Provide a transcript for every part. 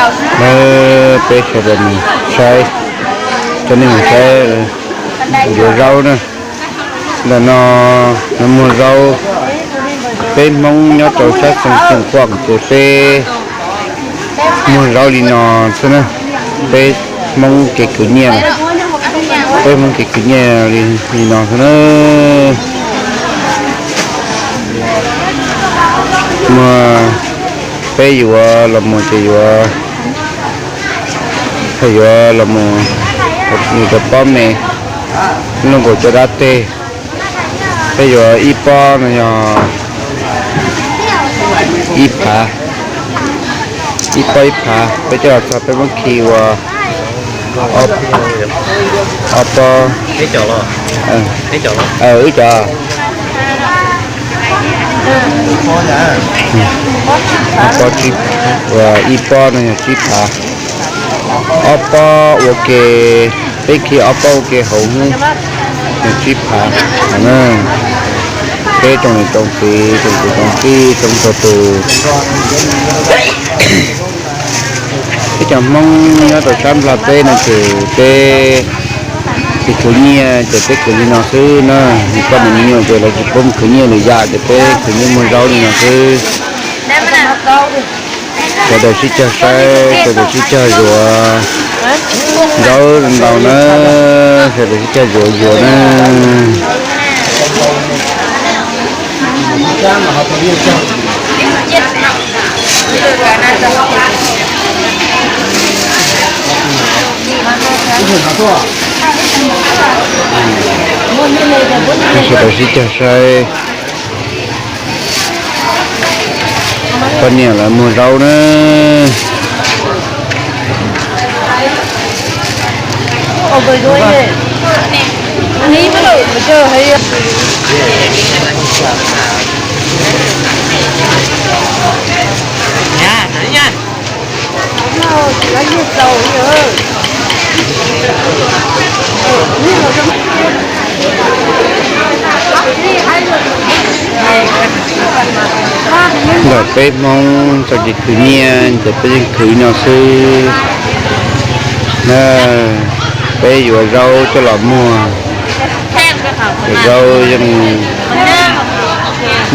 Nawb, peb sawv daws mus saib, coj nej mus saib yuav zaub na. Ntawm no, no muag zaub, peb Hmoob nyob rau sab Xeev Khuam ces peb muag zaub li no xwb na. Peb Hmoob kev khwv nyiaj, peb Hmoob kev khwv nyiaj li, li no xwb na. Muag, peb yuav los mus ces yuav, yuav los mus, yuav cov pob me, lub nkaus cov dab teg. Peb yuav ib pob no yog ib phav, ib pob ib phav, peb coj los txog peb muab khi ua ob pob, wb cov, ob pob, ib pob no yog tsib phav, ob pob ua ke, peb khi ob pob ua ke hauv hnub yog tsib phav. Peb tsoom niam tsoom txiv, tsoom kwv tsoom tij, tsoom txhua tus, peb cov Hmoob nyob rau sab Nplog teb no ces peb tsis khwv nyiaj ces peb khwv li no xwb na. Nws poj niam me nyuam ces lawv tsis pub khwv nyiaj lwm yam ces peb khwv nyiaj muag zaub li no xwb. Sawv daws sib cog saib, sawv daws sib cog yuav zaub ntau na, sawv daws sib cog yuav yuav na. Sawv daws sib cog saib poj niam lawv muag zaub na. Ntawm peb Hmoob txoj kev khwv nyiaj ces peb yeej khwv li no xwb na. Peb yuav zaub coj los muag, zaub yeej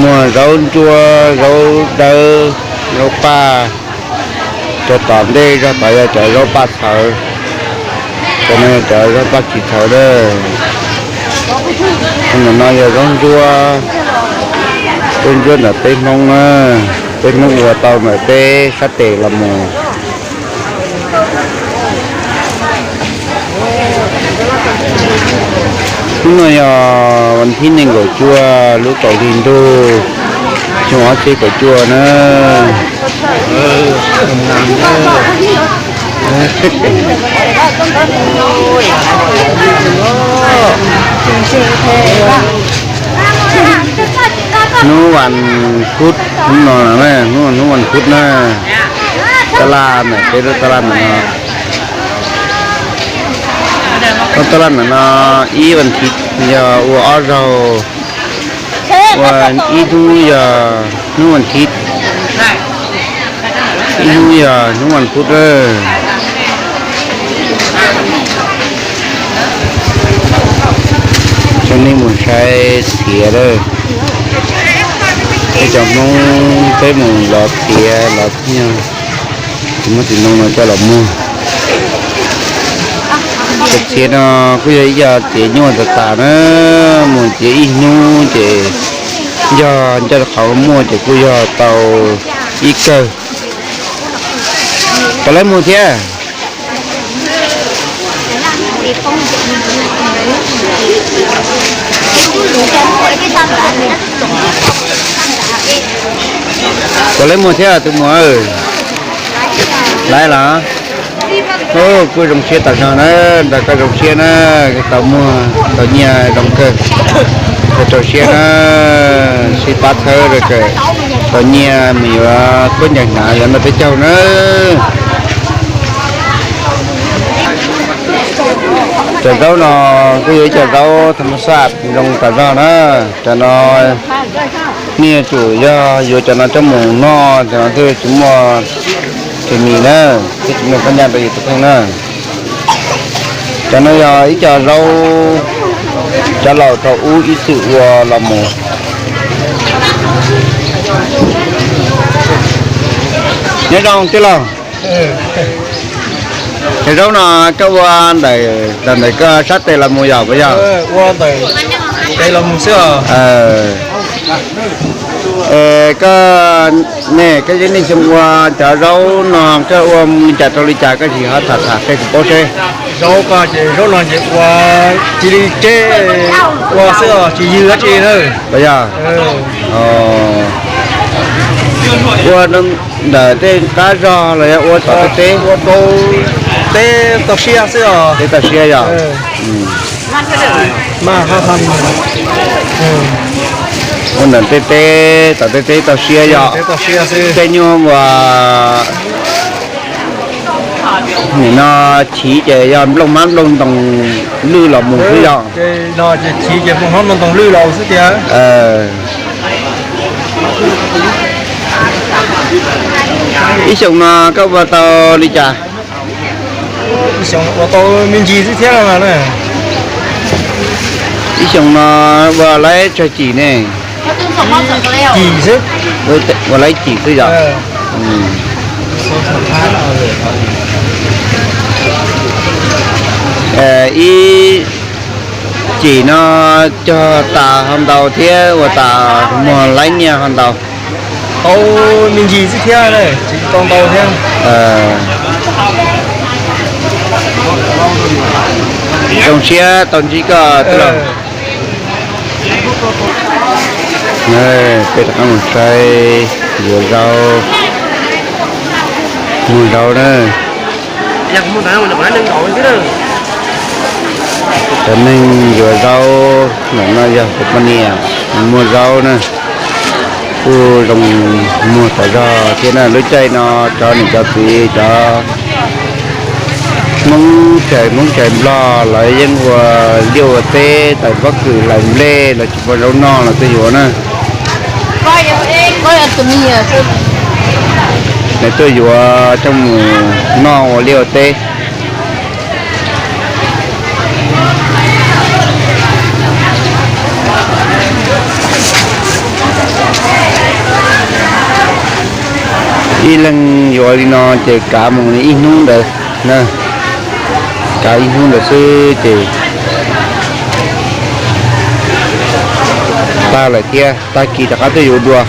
muag zaub ntsuab, zaub dawb, zaub paj. Cov tom ntej zog tod yog cov zaub paj txhawv, cov no yog cov zaub paj tsis txhawv na. Ntawm no yog zaub ntsuab, zaub ntsuab ntawm peb Hmoob na, peb Hmoob ua tau ntawm peb sab tes los mus. Hnub no yog vas thib nees nkaum cuaj lub kaum hli ntuj, xyoo ob txhiab kaum cuaj na. Hnub vas phuv, hnub no, hnub, hnub vas phuv na, tab laj ntawm peb lub tab laj ntawm no, lub tab laj ntawm no ib vas thiv yog ua ob zaug, ua ib hnub yog hnub vas thiv, ib hnub yog hnub vas phuv lawm. Coj nej mus saib txiav lawm, peb cov Hmoob peb mus lov txiav los nyog tsis muaj txiv ntoo no coj los muag. Cov txiav no kuj yog ib co txiav nyuaj tas tas na, mus txiav ib hnub ces yog nco qhov muaj ces kuj yog tau ib kawg. Puas laib muag thiab? Puas laib muag thiab tus muam? Laib los? Kuj zoo siab tas zog na, nrog koj zoo siab na, tau muag tau nyiaj zoo kawg. Koj rau siab na, sib pab txhawb rau kawm tau nyiaj mus yuav khaub ncaws hnav yuav noj peb caug na. Cov zaub no kuj yog ib co zaub thas mas xaj zoo tas zog na. Cov no nej yuav tsum yog yuav cov no coj mus noj, cov no thiaj tsis muaj Tus mis na, thiab tsis muaj kab ncaj rau yus tus kheej na. Cov no yog ib co zaub, cov laus thaum ub ib txwm ua los mus. Nyob zoo tij laug, cov zaub no koj ua ntawm, ntawm koj sab tes los mus yog puas yog? Ua ntawm tes los mus xwb os. Koj, nej, koj yeej nej xyoo ua cov zaub no koj ua li cas rau li cas koj sim ho tham tham qhia kuv paub seb. Zaub ko ces zaub no ces ua cia li tseb ua xwb os, tsis ywg dab tsi na. Puas yog? Ua ntawm tej qab zog los yog ua tom tej teb? Ua rau teb toj siab xwb os. Teb toj siab yog? Ua ntawm tej teb, tom tej teb toj siab yog? Tej nyuag uas nim no chiv ces yog nplooj hmab nplooj ntoos lwj los mus xwb yog? Chiv ces nplooj hmab nplooj ntoos lwj los xwb tiag. Ib xyoos no koj ua tau li cas? Ib xyoos ua tau me ntsis xwb thiab na. Ib xyoos no ua laib tsawg cim ne? Cim xwb. Ua laib cim xwb yog? Ib cim no cog tas ho ntau thiab ua tas muag laib nyiaj ho ntau? Tau me ntsis xwb thiab, tsis tau ntau thiab. Zoo siab tau ntsib koj tij laug. Peb rov qab mus saib yuav zaub, muag zaub na. Cov neeg yuav zaub ntawm no yog tus poj niam muag zaub na. Kuj zoo muag tas zog thiab na. Lub caij no cov niam cov txiv cov Hmoob tshais Hmoob tshais Nplog lawv yeej ua liaj ua teb tawm pob kws hlais nplej los tsis muaj zaub noj los tuaj yuav na. Lawv tuaj yuav coj mus noj ua liaj ua teb. Ib leeg yuav li no ces kav mus ib hnub ntawd na, kav ib hnub ntawd xwb ces tag lawm thiab, tag kis rov qab tuaj yuav dua.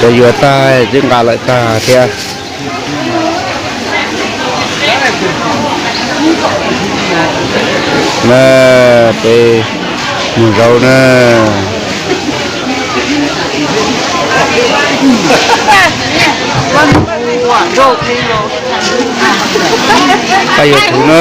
Cov yuav tag twb nqa lawm tag thiab. Na, peb mus zaub na. Pab yuav txhuv na.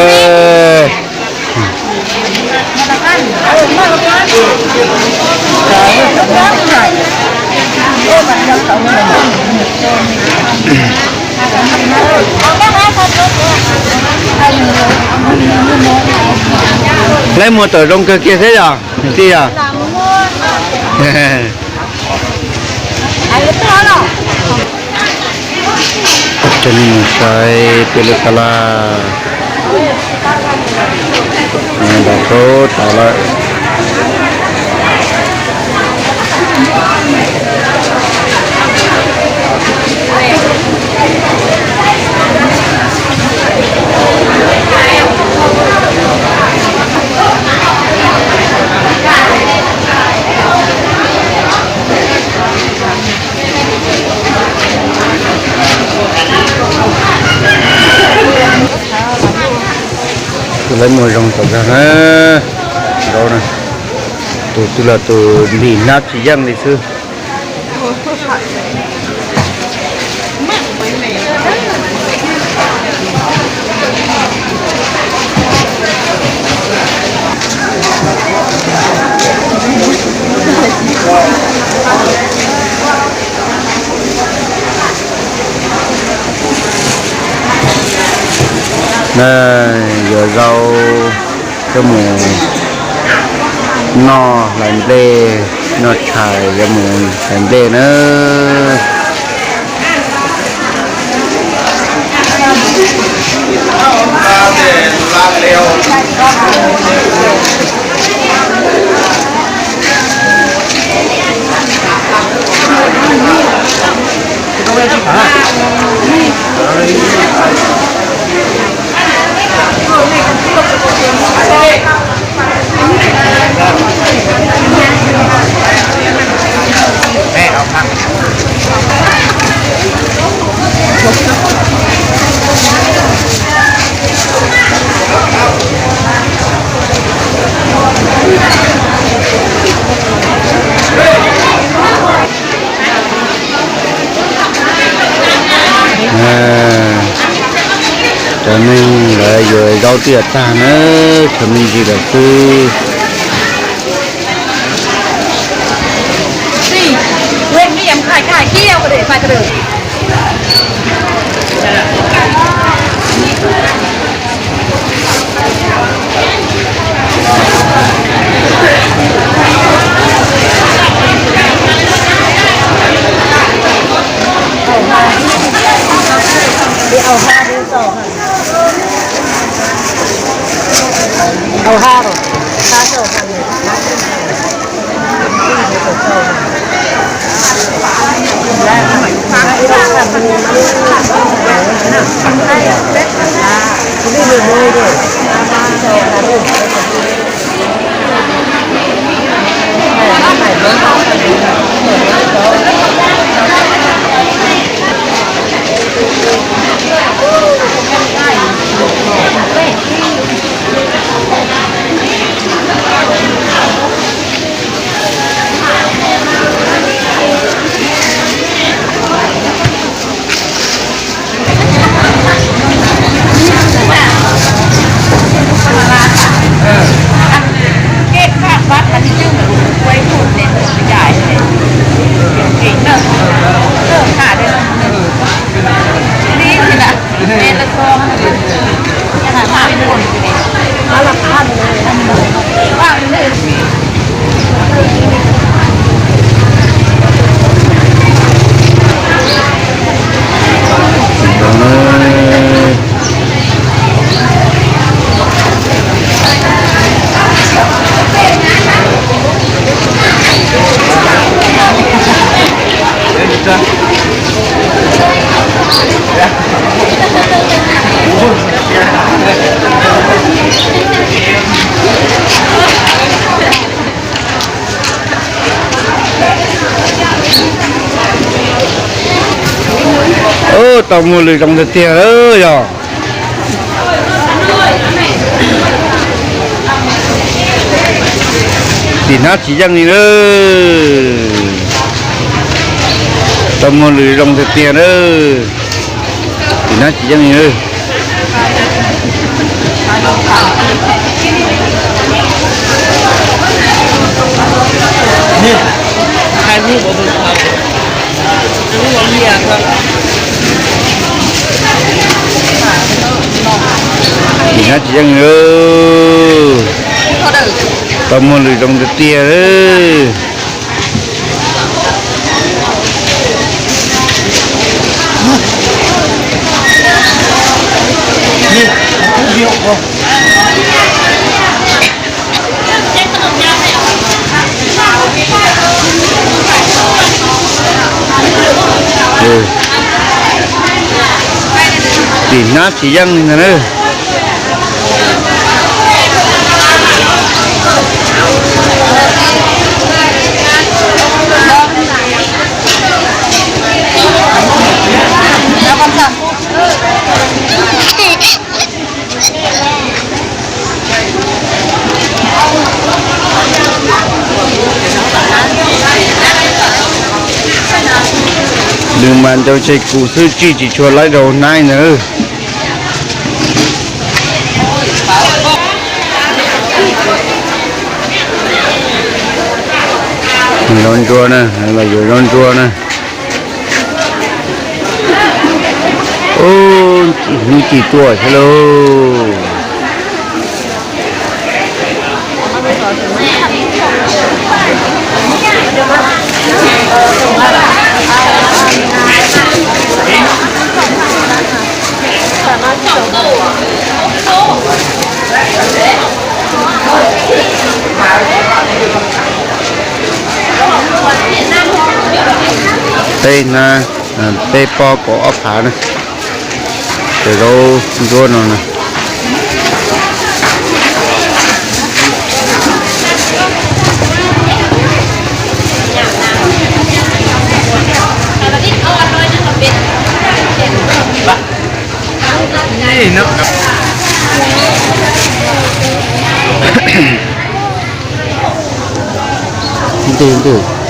Lawv muag tawm zoo kawg kiag thiab yog tij yog? Coj nej mus saib peb lub tab laj nram khaub tod lawm. Lawv muag zoo tom zog na, zaub na, tus twg los tus ntim hnab tsis yeej li xwb. Yuav zaub coj mus noj hlais nplej, noj tshais yuav mus hlais nplej na. Cov neeg lawv yuav zaub twb yuav tag na, tshuav me ntsis lawm xwb. Tau muag lws zoo tiag tiag lawm yog. Tim hnab tsis yeej li lawm. Tau muag lws zoo tiag tiag lawm. Tim hnab tsis yeej li lawm. Tim hnab tsis yeej li lawm. Tau muag lws zoo tiag tiag lawm. Tim hnab tsis yeej li ntag na. Nws mas nco ntshe kuv xwb, tsij tsis tshua laib rau hnab ntag. Zaub ntsuab na, los yuav zaub ntsuab na. Ub, hnub ci tuaj thiab lauj. Peb na, peb pob kaum ob phav na, cov zaub ntsuab no na. Ntws ntws.